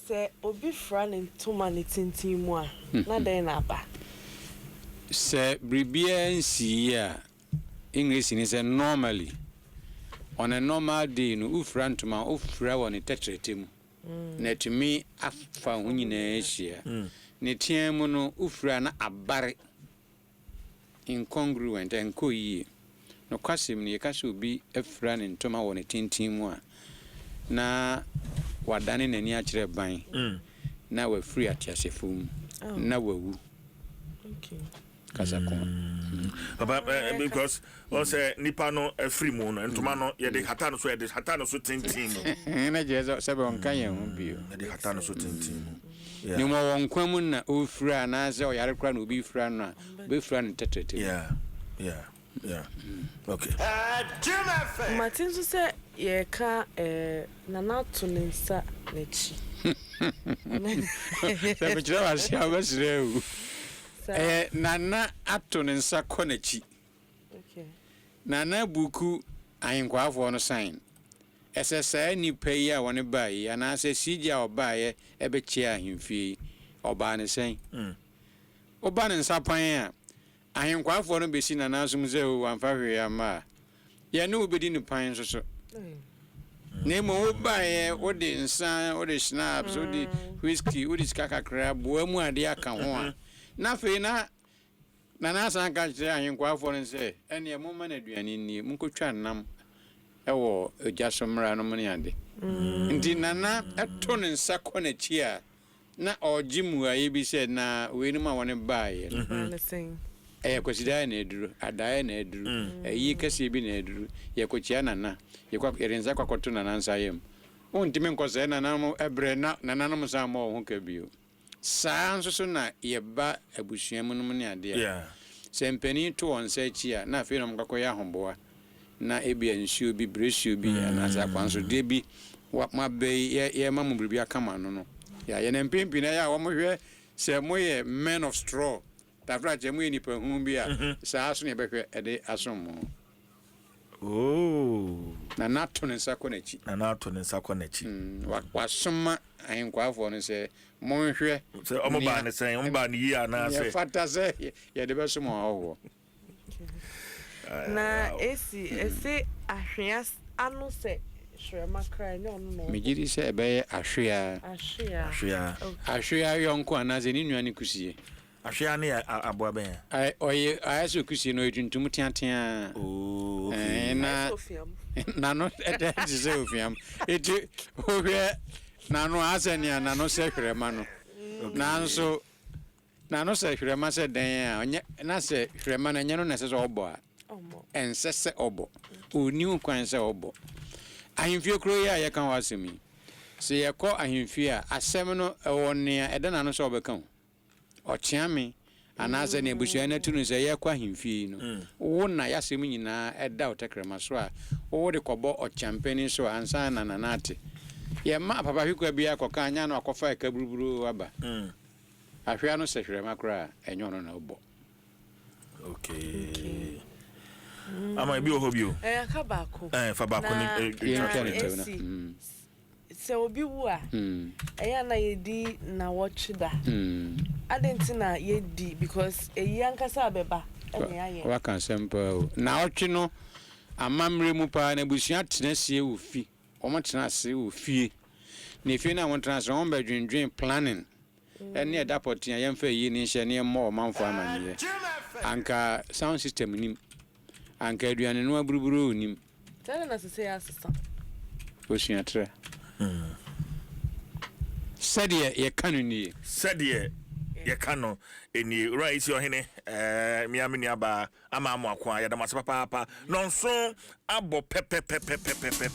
Sɛ obi fira ne ntoma ne tenten mu a, na dɛn na aba? Sɛ biribiara nsii a, English ni sɛ normally, on a normal day no, wofira ntoma a, wofira wɔ ne tɛtrɛtɛ mu na atumi afa wo ho nyinaa ahyia. Ne tea mu no, wofira na abare, incongruent, ɛnkɔ yie. Nokwasɛm ni, yɛka sɛ obi afira ne ntoma wɔ ne tenten mu a, na wadane n'ani akyerɛ ban na wafiri ateasefo mu na wawu. Kasa ko. Papa, because ɔsɛ nipa no afiri mu no, ntoma no yɛde hata no so, yɛde hata no so tenten mu. Na kyerɛ sɛ sɛbɛ ɔnka yɛn ho bio. Yɛde hata no so tenten mu. Ne mu ɔwɔ nkwa mu na ɔfira anaasɛ ɔyare koraa na obi fira no a, ɔbɛfira no tɛtrɛtɛ mu. Yeah, okay. Mate nso sɛ yɛka Nana ato ne nsa n'akyi. Sɛ mekyerɛ wase a, wobɛserɛ o. Ɛyɛ Nana ato ne nsa kɔ n'akyi. Nana buku ahenkwaafoɔ no sign ɛsɛ saa nipa yi a wɔne baa yi anaasɛ siigye a ɔbaeɛ ɛbɛkyia ahemfie yi, ɔbaa ne sɛn? Woba ne nsa pan a, ahenkwaafoɔ no bɛsi Nana asom sɛ o, wamfa hwee amma a, yɛne wo bɛdi no pan nso so. Na mmom wobaeɛ, wode nsa, wode schnapps, wode whisky, wode sika kakra boa mu adeɛ aka ho a, na afei na Nana asan ka kyerɛ ahenkwaafoɔ no sɛ ɛneɛ momma no aduane nnie, monkɔtwa nam ɛwɔ ogya so mmra nom ne ade. Nti Nana ɛto ne nsa kɔ n'akyi a, na ɔgye mmuaeɛ bi sɛ na weinom a wɔne baeɛ no Baa ne sɛn? Ɛyɛ Kwasidaeɛ na aduru, adaeɛ na aduru, ɛyie kɛseɛ bi na aduru. Yɛkɔkyia Nana, yɛkɔ, yɛde nsa kɔ akɔto Nana nsa yam. Wontumi nkɔ sɛ nananom ɛbrɛ na nananom san mmɔ wo ho ka bio. Saa nso so na yɛba abusua mu nom ne adeɛ a, sɛ mpanin to wɔn nsa akyi a, na afei na wɔn kakɔyɛ ahoboa na ebia nsuo bi, bresuo bi anaasɛ akwansodeɛ bi wa mo abɛ yi, yɛ yɛma mo biribi aka mo ano no, yɛayɛ. Na mpɛn pii no, ɛyɛ a wɔhwɛ sɛ moyɛ men of straw, tafrakyɛ, moyɛ nipa hu bi a, saa so na yɛbɛhwɛ ɛde asom mo. Na n'ato ne nsa kɔ n'akyi. Na n'ato ne nsa kɔ n'akyi. Wasoma ahenkwaafoɔ no sɛ monhwɛ sɛ ɔmo baa ne sɛn, ɔmo baa ne yie anaasɛ nea fata sɛ yɛde bɛsom ahɔhoɔ. Na esi ese ahwea ano sɛ hwerɛma kra, ɛnyɛ ɔno na ɔbɔ. Megye di sɛ ɛbɛyɛ ahwea. Ahwea. Ahwea. Ahwea yɔnko anaasɛ ne nua ne kusie. Ahwea ne yɛ aboa bɛn? Ɔyɛ ayɛ sɛ kusie no, ɔyɛ tuntum teatea. Oh, okay. Na Ayɛ sɛ ofiam. N'ano ɛdɛ te sɛ ofiam. Eti wohwɛ n'ano asɛ nea n'ano sɛ hwerɛma no. Nanso n'ano sɛ hwerɛma sɛ dɛn a, ɔnyɛ na sɛ hwerɛma no ɛnyɛ no na ɛsɛ sɛ ɔbɔ a, Ɔmmɔ. Ɛnsɛ sɛ ɔbɔ. Ɔnni ho kwan sɛ ɔbɔ. Ahemfie kuro yi a yɛka ho asɛm yi, sɛ yɛkɔ ahemfie a, asɛm no ɛwɔ nea ɛda n'ano sɛ ɔbɛka o. Ɔkyea me anaasɛ nea abusua no atu no sɛ yɛrekɔ ahemfie yi no, wo na yɛasɛm nyinaa ɛda wo tɛkrɛma so a, wode kɔbɔ ɔkyeampanin so ansa na Nana ate. Yɛmma apapahwekwa biara kɔka anya no akɔfa ɛka buruburo aba. Ahwea no sɛ hwerɛma koraa a, ɛnyɛ ɔno na ɔbɔ. Okay. Ama ebi wɔ hɔ bio? Ɛyɛ aka baako. Fa baako ne Na Yɛntwa ne tɛm na. esi sɛ obi wu a, ɛyɛ a na yɛdi nawɔtwe da. Adɛn nti na yɛdi? Because eyi ankasa abɛba ɛna yɛayɛ. Waka asɛm paa o. Naawɔtwe no, amammerɛ mu paa na abusua tena sie wɔ fi. Wɔn tena ase wɔ fie. Na efie no a wɔn tena ase no, wɔn bɛdwendwen planning ɛne ɛda pɔtee a yɛmfa eyi ne nhyɛ ne yɛmmɔ ɔmanfoɔ amanneɛ. Anka sound system nim. Anka aduane no aburuburo nim. Sɛ na sese yɛ asesa. Osua trɛ. Sɛdeɛ yɛka no nie. Sɛdeɛ yɛka no nie. Owura yi si ɔhene, mmea me nua baa ama amoako a yɛda mo ase papaapa. Nɔnso abɔ pɛpɛpɛpɛpɛpɛ.